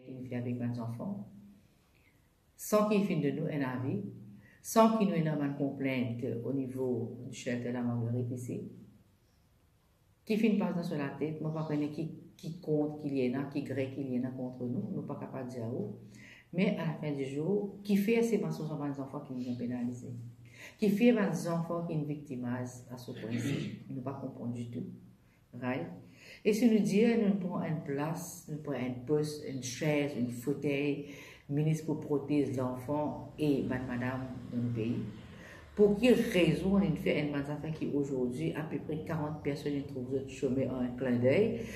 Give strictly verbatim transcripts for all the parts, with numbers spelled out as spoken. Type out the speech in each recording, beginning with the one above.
ki finn fer avek bann zanfan, san ki finn donn nou enn avi, san ki nou ena bann konplint o nivo di shelter La Marguerite isi. Ki finn pas dan so latet, mo pa kone ki, ki kont ki li ena, ki gre ki li ena kont nou, nou pa kapav dir ou. Me a la fin di zour, kifer se bann, se bann zanfan ki vinn penalize? Kifer bann zanfan ki vinn viktimaz a so pwin si? Nou pa konpran ditou. Right? E si nou dir nou pran enn plas, nou pran enn pos, enn sez, enn fotey, minis pou protez lanfan e bann madam dan nou pei, pou ki rezon nou fer enn bann zafer ki azordi apepre karant personn inn trouv zot some an enn klindey,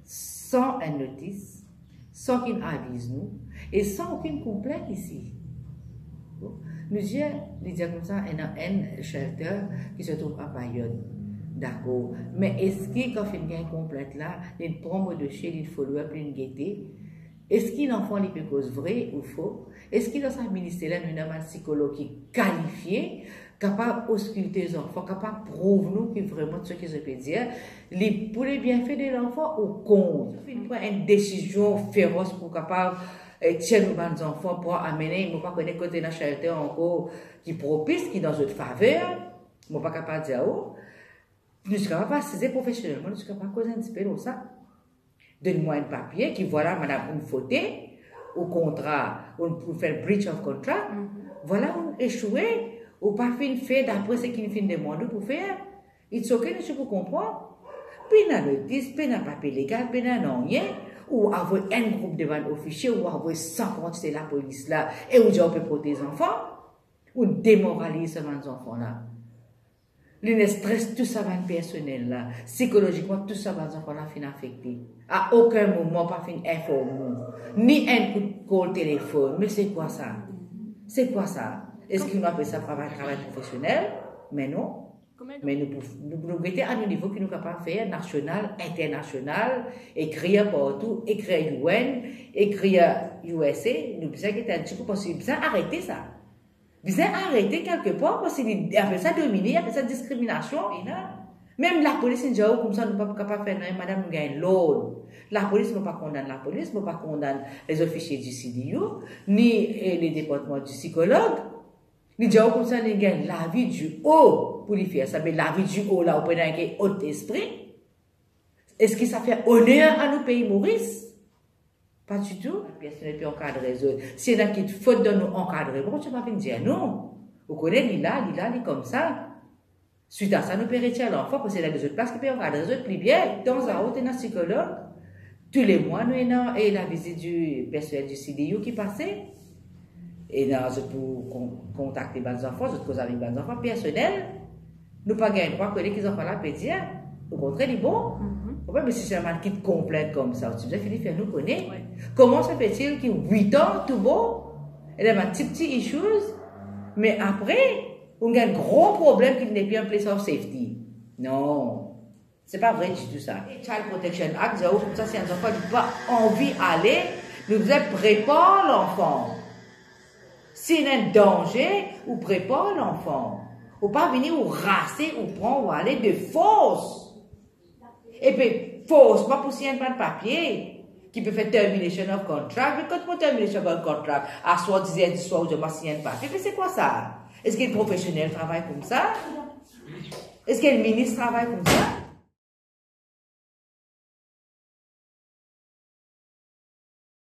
san enn notis, san ki inn aviz nou, e san okenn konplint isi? Bon, nou dir, li dir koumsa, ena enn shelter ki se trouv a Payot. Dakor. Me eski kan finn gagn konplint la, li pran mo dosie, li follow up, li gete, eski lanfan li pe koz vre ou fo? Eski dan sa minister la nou ena bann sikolog ki kalifie, kapav oskilte zanfan, kapav prouv nou ki vreman seki zot pe dir, li pou lebienfe de lanfan ou kont? Finn pran enn desizion feros pou kapav, eh, tir nou bann zanfan, pou amenn, mo pa kone kot ena shelter ankor ki propis, ki dan zot faver, mo pa kapav dir ou. Nou ti kapav asize profesionelman, nou ti kapav koz enn tipe lor sa. Donn mwa enn papie ki, vwala, madam, ou fote, ou kontra, ou, ou fer breach of contract, vwala, ou esoue, ou pa finn fer dapre seki nou finn demann ou pou fer. It's ok, nou ti pou konpran. Pena notis, pena papie legal, pena nanye. Ou avoy enn group de bann ofisie, ou avoy san kantite lapolis la, e ou dir ou pe protez zanfan. Ou demoraliz sa bann zanfan la. Li ena stres tou sa bann personel la, sikolozikman tou sa bann zanfan la finn afekte. A okenn moman pa finn inform ou, ni enn kout kol telefonn. Me se kwa sa? Se kwa sa? Eski nou apel sa travay, travay profesionel? Me non. Me nou pou, nou, nou gete a nou nivo ki nou kapav fer, nasional, internasional, ekrir partou, ekrir U N, ekrir U S A, nou bizin gete enn tikou, parski bizin arete sa. Bizin arete kelkepar, parski li apel sa domine, li apel sa diskriminasion. Ena, mem lapolis inn dir ou koumsa nou pa kapav fer nanye, madam, nou gagn lord. Lapolis, mo pa kondann lapolis, mo pa kondann lezofisie di C D U, ni, eh, le departman di sikolog. Li dir ou koumsa li gagn lavi di o pou li fer sa, me lavi di o la, ou pena enn ot lespri. Eski sa fer oner a nou pei Moris? Pa ditou. Personel pe ankadre zot. Si ena ki fot dan nou ankadreman, ou ti pa vinn dir nou. Ou kone li la, li la, li koumsa. Swit a sa, nou pe retir lanfan, parski ena lezot plas ki pe ankadre zot pli bien. Tanzaot ena sikolog. Tou le mwa, nou ena, e, lavizit di personel di C D U ki pase. Ena zot pou kon-, kontakte bann zanfan, zot koz avek bann zanfan, personel. Nou pa gagn drwa kone ki zanfan la pe dir. Okontrer, li bon. Mhm. Ou pa bizin sirman kit konplint koumsa, ou ti bizin fini fer nou kone. Wi. Koman se fetil ki wit an tou bon, ena bann tipti issues, me apre, ou gagn gro problem ki nepli an place of safety. Non. Se pa vre ditou sa. Child Protection Act, dir ou koumsa, si enn zanfan li pa anvi ale, nou bizin prepar lanfan. Si ena enn danze, ou prepar lanfan. Ou pa vini, ou rase, ou pran, ou ale de fors. Epi fors mwa pou sign enn bann papie ki pe fer termination of contract. Me kot mo termination of contract? Aswar diz er diswar, ou dir mwa sign enn papie. Me se kwa sa? Eski enn profesionel travay koumsa? Eski enn minis travay koumsa?